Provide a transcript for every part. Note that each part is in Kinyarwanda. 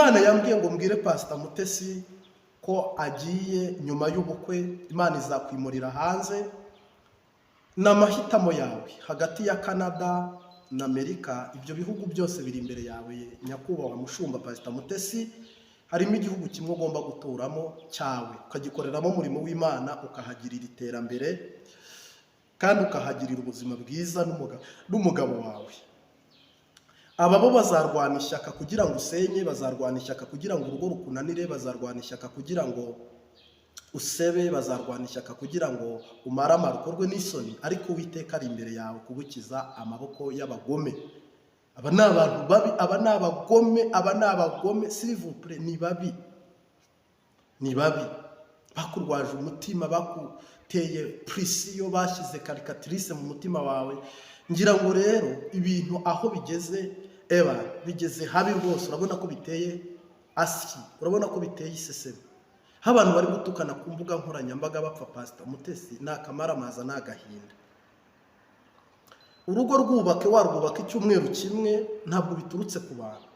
Imana yambwiye ngo mbwire Pasita Mutesi ko agiye nyuma y'ubukwe, Imana izakwimurira hanze. Ni amahitamo yawe hagati ya Canada na Amerika. Ibyo bihugu byose biri imbere yawe, nyakubahwa mushumba Pasita Mutesi. Harimo igihugu kimwe ugomba guturamo cyawe, ukagikoreramo umurimo w'Imana, ukahagirira iterambere kandi ukahagirira ubuzima bwiza n'umugabo wawe. Aba bo bazarwana ishyaka kugira ngo usenye, bazarwana ishyaka kugira ngo urugo rukunanire, bazarwana ishyaka kugira ngo usebe, bazarwana ishyaka kugira ngo umaramare, ukorwe n'isoni, ariko Uwiteka ari imbere yawe kugukiza amaboko y'abagome. Aba ni abantu babi, aba ni abagome, aba ni abagome, s'il vous plaît, ni babi, ni babi. Bakurwaje umutima, bakuteye pression, bashyize calculatrice mu mutima wawe. Ngira ngo rero ibintu aho bigeze, eba bigeze habi rwose. Urabona ko biteye asyi, urabona ko biteye iseseme, aho abantu bari gutukana ku mbuga nkoranyambaga bapfa Pasita Mutesi. Ni akamaramaza, ni agahinda. Urugo rwubake, warwubaka icyumweru kimwe, ntabwo biturutse ku bantu,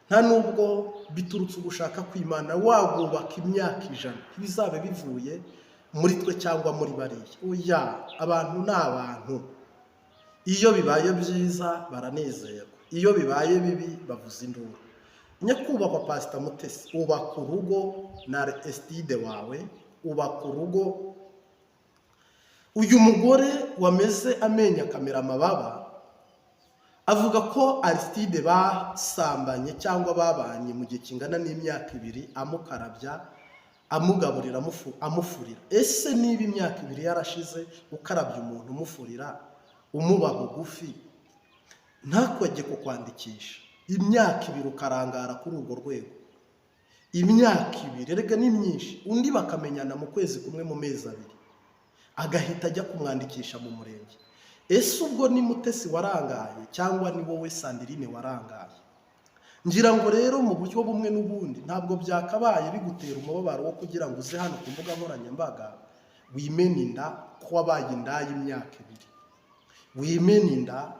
nta nubwo biturutse ugushaka kw'Imana. Wagubaka imyaka 100, ntibizabe bivuye muri twe cyangwa muri bariya. Oya, abantu ni abantu. Iyo bibaye byiza baranezerwa, iyo bibaye bibi bavuza induru. Nyakubahwa Pasita Mutesi, ubaka urugo na Aristide wawe, ubaka urugo. Uyu mugore wameze amenyo akamera amababa avuga ko Aristide basambanye cyangwa babanye mu gihe kingana n'imyaka 2, amukarabya, amugaburira, amufurira. Ese niba imyaka 2 yarashize ukarabya umuntu, umufurira, umuba bugufi, ntakwege kukwandikisha, imyaka 2 ukarangara kuri urwo rwego? Imyaka 2 erega ni myinshi. Undi bakamenyana mu kwezi kumwe, mu mezi 2, agahita ajya kumwandikisha mu murenge. Ese ubwo ni Mutesi warangaye cyangwa ni wowe Sandrine warangaye? Ngira ngo rero mu buryo bumwe n'ubundi ntabwo byakabaye bigutera umubabaro wo kugira ngo uze hano ku mbuga nkoranyambaga wimene inda ko wabaye indaya imyaka 2, wimene inda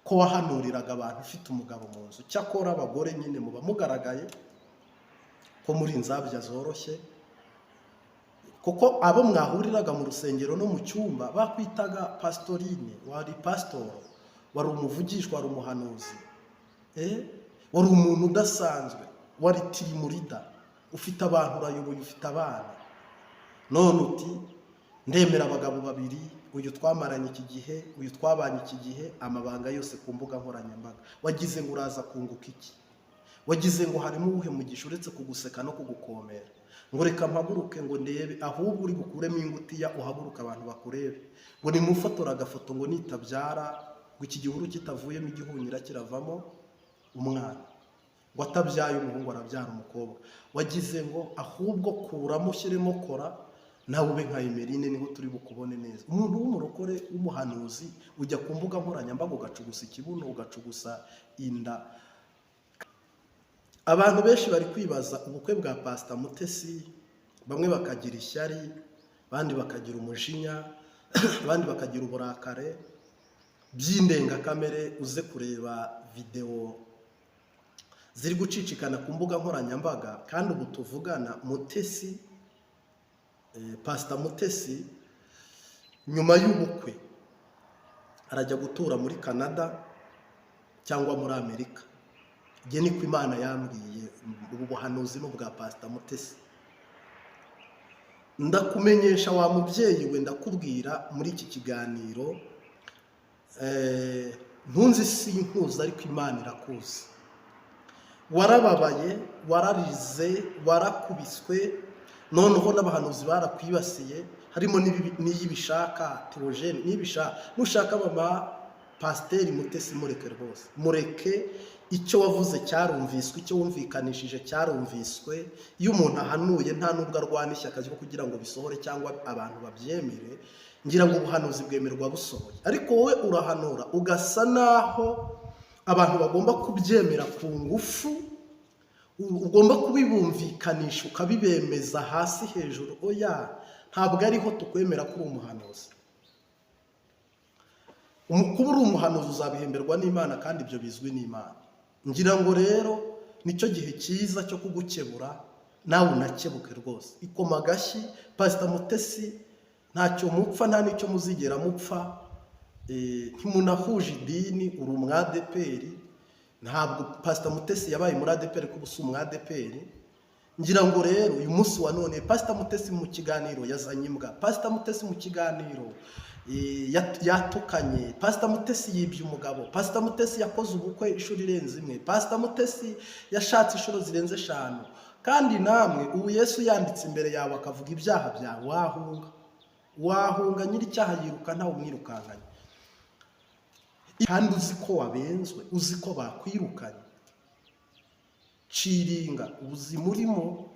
ko wahanuriraga abantu ufite umugabo mu nzu. Cyakora abagore nyine muba mugaragaye ko muri inzabya zoroshye, kuko abo mwahuriraga mu rusengero no mu cyumba bakwitaga pasitorine. Wari pasitoro, wari umuvugishwa, wari umuhanuzi, wari umuntu udasanzwe, wari team leader, ufite abantu urayoboye, ufite abana. None uti ndemera abagabo babiri, uyu twamaranye iki gihe, uyu twabanye iki gihe, amabanga yose ku mbuga nkoranyambaga. Wagize ngo uraza kunguka iki? Wagize ngo harimo uwuhe mugisha uretse kuguseka no kugukomera ngo reka mpaguruke ngo ndebe? Ahubwo uri bukuremo ingutiya, uhaguruke abantu bakurebe, ngo nimufotore agafoto, ngo nitabyara, ngo iki gihuru kitavuyemo igihunyira kiravamo umwana, ngo atabyaye umuhungu arabyara umukobwa. Wagize ngo ahubwo kuramo ushyiremo kora, nawe ube nka Emeline, niho turi bukubone neza. Umuntu w'umurokore w'umuhanuzi ujya ku mbuga nkoranyambaga ugacugusa ikibuno, ugacugusa inda. Abantu benshi bari kwibaza ubukwe bwa Pasita Mutesi, bamwe bakagira ishyari, abandi bakagira umujinya, abandi bakagira uburakare by'indengakamere. Uze kureba videwo ziri gucicikana ku mbuga nkoranyambaga, kandi ubu tuvugana Mutesi, Pasita Mutesi nyuma y'ubukwe arajya gutura muri Canada cyangwa muri Amerika. Njye niko Imana yambwiye. Ubu buhanuzi ni ubwa Pasita Mutesi. Ndakumenyesha wa mubyeyi we, ndakubwira muri iki kiganiro, ntunzi sinkuzi, ariko Imana irakuzi. Warababaye, wararize, warakubiswe, noneho n'abahanuzi barakwibasiye, harimo n'iy'ibishaka Theogene. N'ibishaka nushaka mama Pasiteri Mutesi, mureke rwose, mureke. Icyo wavuze cyarumviswe, icyo wumvikanishije cyarumviswe. Iyo umuntu ahanuye, nta nubwo arwana ishyaka ryo kugira ngo bisohore cyangwa abantu babyemere. Ngira ngo ubuhanuzi bwemerwa busohoye, ariko wowe urahanura ugasa naho abantu bagomba kubyemera ku ngufu, ugomba kubibumvikanisha, ukabibemeza hasi hejuru. Oya, ntabwo ariho tukwemera ko uri umuhanuzi. Kuba uri umuhanuzi uzabihemberwa n'Imana, kandi ibyo bizwi n'Imana. Ngira ngo rero nicyo gihe cyiza cyo kugukebura, nawe unakebuke rwose. Ikoma agashyi. Pasita Mutesi ntacyo mupfa, nta n'icyo muzigera mupfa. Ntimunahuje idini, uri umwadeperi. Ntabwo Pasita Mutesi yabaye muri ADEPR, kuko ubu si umwadeperi. Ngira ngo rero uyu munsi wa none Pasita Mutesi mu kiganiro yazanye imbwa, Pasita Mutesi mu kiganiro yatukanye, Pasita Mutesi yibye umugabo, Pasita Mutesi yakoze ubukwe inshuro irenze imwe, Pasita Mutesi yashatse inshuro zirenze eshanu. Kandi namwe ubu Yesu yanditse imbere yawe akavuga ibyaha byawe, wahunga, wahunga. Nyir'icyaha yiruka ntawe umwirukankanye. Kandi uzi ko wabenzwe, uzi ko bakwirukanye. Ciringa ubuzima urimo,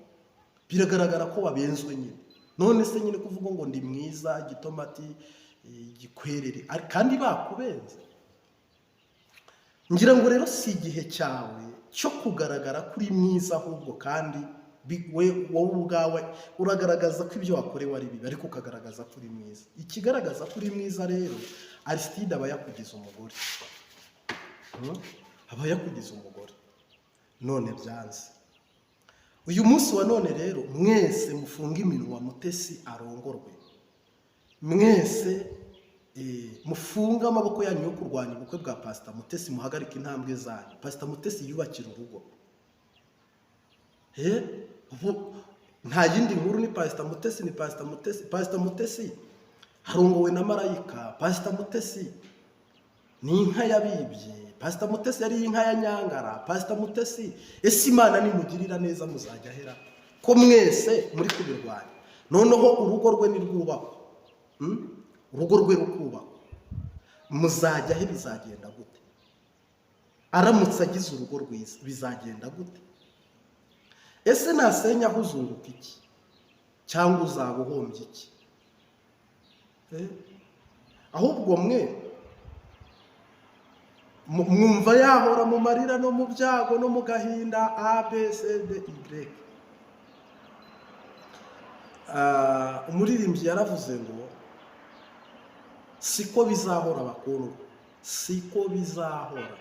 biragaragara ko wabenzwe nyine. None se nyine kuvuga ngo ndi mwiza, igitomati, igikwerere, kandi bakubenze? Ngira ngo rero si igihe cyawe cyo kugaragara kuri mwiza, ahubwo kandi we wowe ubwawe uragaragaza ko ibyo wakorewe ari bibi, ariko ukagaragaza ko uri mwiza. Ikigaragaza ko uri mwiza rero, Aristide aba yakugize umugore. Aba yakugize umugore, none byanze. Uyu munsi wa none rero mwese mufunge iminwa, Mutesi arongorwe. Mwese mufunge amaboko yanyu yo kurwanya ubukwe bwa Pasita Mutesi, muhagarike intambwe zanyu. Pasita Mutesi yubakira urugo. Ubu nta yindi nkuru, ni Pasita Mutesi, ni Pasita Mutesi. Pasita Mutesi arongowe na marayika. Pasita Mutesi ni inka yabibye. Pasita Mutesi yari inka ya Nyangara. Pasita Mutesi, ese Imana nimugirira neza muzajya ahera ko mwese muri kubirwanya? Noneho urugo rwe nirwubakwa, Urugo rwe rukubakwa, muzajya he? Bizagenda gute aramutse agize urugo rwiza? Bizagenda gute? Ese nasenya aho uzunguka iki, cyangwa uzaba uhombye iki? Ahubwo mwe mwumva yahora mu marira no mu byago no mu gahinda, A B C D Y. Umuririmbyi yaravuze ngo siko bizahora, bakundwa, siko bizahora.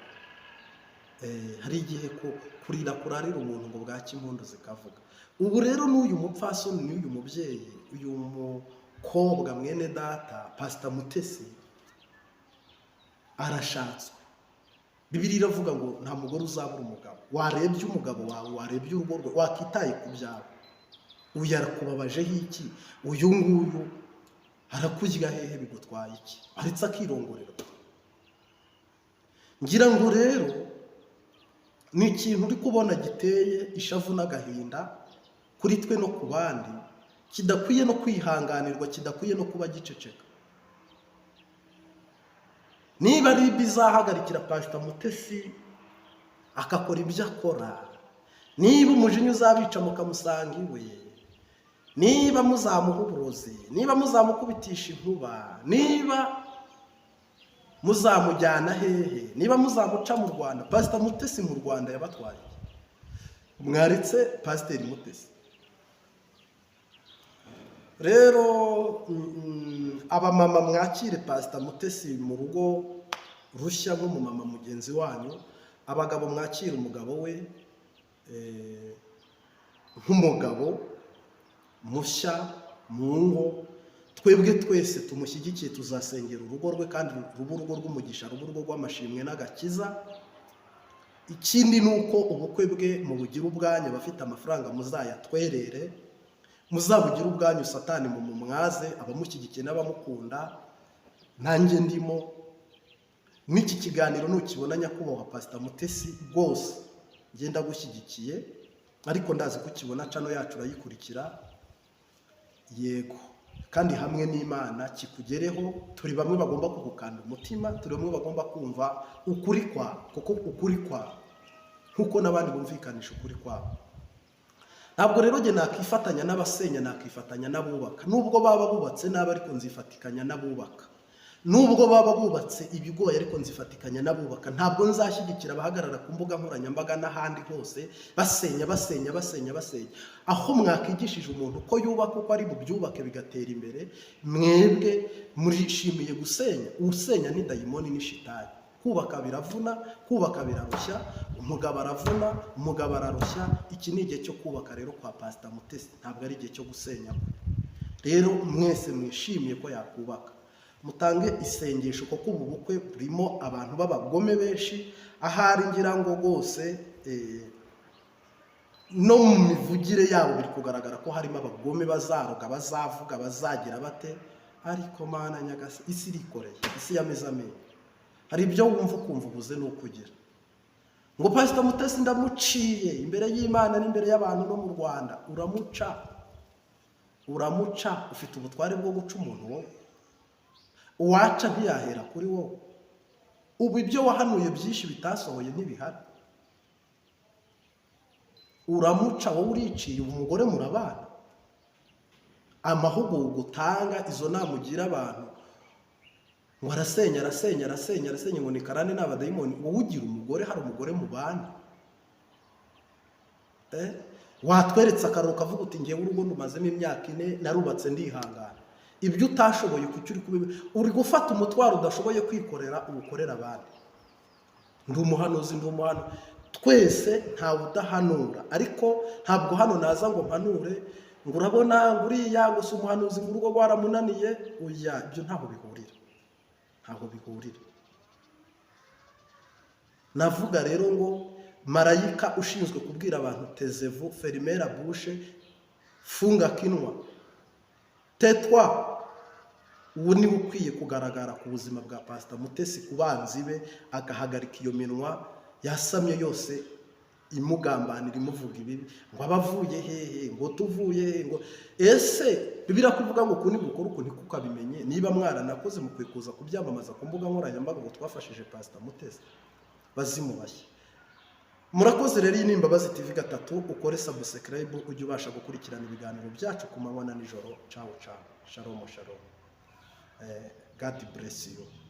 Hari igihe ko kurira kurarira umuntu ngo bwake impundu zikavuga. Ubu rero n'uyu mupfasoni, n'uyu mubyeyi, uyu mukobwa mwene data Pasita Mutesi arashatswe. Bibiliya iravuga ngo nta mugore uzabura umugabo. Warebye umugabo wawe, warebye urugo rwe, wakitaye ku byawe. Uyu arakubabajeho iki? Uyu nguyu arakurya hehe? Bigutwaye iki? Aretse akirongorera. Ngira ngo rero ni ikintu uri kubona giteye ishavu n'agahinda kuri twe no ku bandi, kidakwiye no kwihanganirwa, kidakwiye no kuba giceceka. Niba ari izahagarikira Pasita Mutesi agakora ibyo akora, niba umujinya uzabica mukamusanga iwe, niba muzamuha uburozi, niba muzamukubitisha inkuba, niba muzamujyana hehe, niba muzamuca mu Rwanda, Pasita Mutesi mu Rwanda yabatwaye iki? Mwaretse Pasiteri Mutesi rero. Abamama mwakire Pasita Mutesi mu rugo rushya nk'umumama mugenzi wanyu. Abagabo mwakire umugabo we nk'umugabo mushya mu ngo. Twebwe twese tumushyigikiye, tuzasengera urugo rwe kandi ruba urugo rw'umugisha, ruba urugo rw'amashimwe n'agakiza. Ikindi ni uko ubukwe bwe mubugire ubwanyu. Abafite amafaranga muzayatwerere, muzabugire ubwanyu. Satani mu mumwaze, abamushyigikiye n'abamukunda, nanjye ndimo. N'iki kiganiro nukibona, nyakubahwa Pasita Mutesi, rwose ngenda gushyigikiye, ariko ndazi ko ukibona, channel yacu urayikurikira. Yego, kandi hamwe n'Imana kikugereho. Turi bamwe bagomba kugukanda umutima, turi bamwe bagomba kumva ukuri kwawe, kuko ukuri kwawe nk'uko n'abandi bumvikanisha ukuri kwabo. Ntabwo rero njye nakifatanya n'abasenya, nakifatanya n'abubaka. Nubwo baba bubatse nabi, ariko nzifatikanya n'abubaka. Nubwo baba bubatse ibigoye, ariko nzifatikanya n'abubaka. Ntabwo nzashyigikira abahagarara ku mbuga nkoranyambaga n'ahandi hose basenya, basenya, basenya, basenya. Aho mwakigishije umuntu ko yubaka, uko ari bubyubake bigatera imbere, mwebwe murishimiye gusenya. Usenya ni dayimoni, ni shitani. Kubaka biravuna, kubaka birarushya. Umugabo aravuna, umugabo ararushya. Iki ni igihe cyo kubaka rero kwa Pasita Mutesi, ntabwo ari igihe cyo gusenya kwe. Rero mwese mwishimiye ko yakubaka, mutange isengesho, kuko ubu bukwe burimo abantu b'abagome benshi. Ahari ngira ngo rwose no mu mivugire yabo biri kugaragara ko harimo abagome bazaroga, bazavuga, bazagira bate. Ariko Mana nyagasa, isi irikoreye, isi yameze amenyo. Hari ibyo wumva ukumva ubuze n'uko ugira ngo Pasita Mutesi ndamuciye imbere y'Imana n'imbere y'abantu no mu Rwanda. Uramuca, uramuca. Ufite ubutware bwo guca umuntu wowe? Uwaca ntiyahera kuri wowe. Ubu ibyo wahanuye byinshi bitasohoye ntibihari. Uramuca wowe, uriciye. Ubu umugore murabana, amahugurwa utanga, izo nama ugira abantu ngo arasenya, arasenya, arasenya, arasenya, ngo ni karande n'abadayimoni. Wowe ugira umugore? Hari umugore mubana? Eh? Watweretse akararo ukavuga uti: "Ngewe urugo ndumazemo imyaka 4, narubatse, ndihangana." Ibyo utashoboye kuki uri kubibi? Uri gufata umutwaro udashoboye kwikorera, uwukorera abandi. Ndi umuhanuzi, ndi umuhanuzi. Twese ntawe udahanura, ariko ntabwo hano naza ngo mpanure ngo urabona ngo uriya ngo si umuhanuzi, ngo urugo rwaramunaniye. Oya, ibyo ntaho bihurira, ntaho bihurira. Navuga rero ngo marayika ushinzwe kubwira abantu taisez-vous, fermez la bouche, funga kinywa, tais-toi, ubu niwe ukwiye kugaragara ku buzima bwa Pasita Mutesi, ku banzi be, agahagarika iyo minwa yasamye yose imugambanira, imuvuga ibibi, ngo aba avuye hehe, ngo tuvuye hehe, ngo ese Bibiliya kuvuga ngo uku nigukora uku ntikukabimenye. Niba mwaranakoze, mukwiye kuza kubyamamaza ku mbuga nkoranyambaga ngo twafashije Pasita Mutesi. Bazimubashye. Murakoze rero. Iyi ni Imbabazi TV 3. Ukore subscribe ujye ubasha gukurikirana ibiganiro byacu ku manywa na nijoro. Ciao ciao, shalom shalom. God bless you.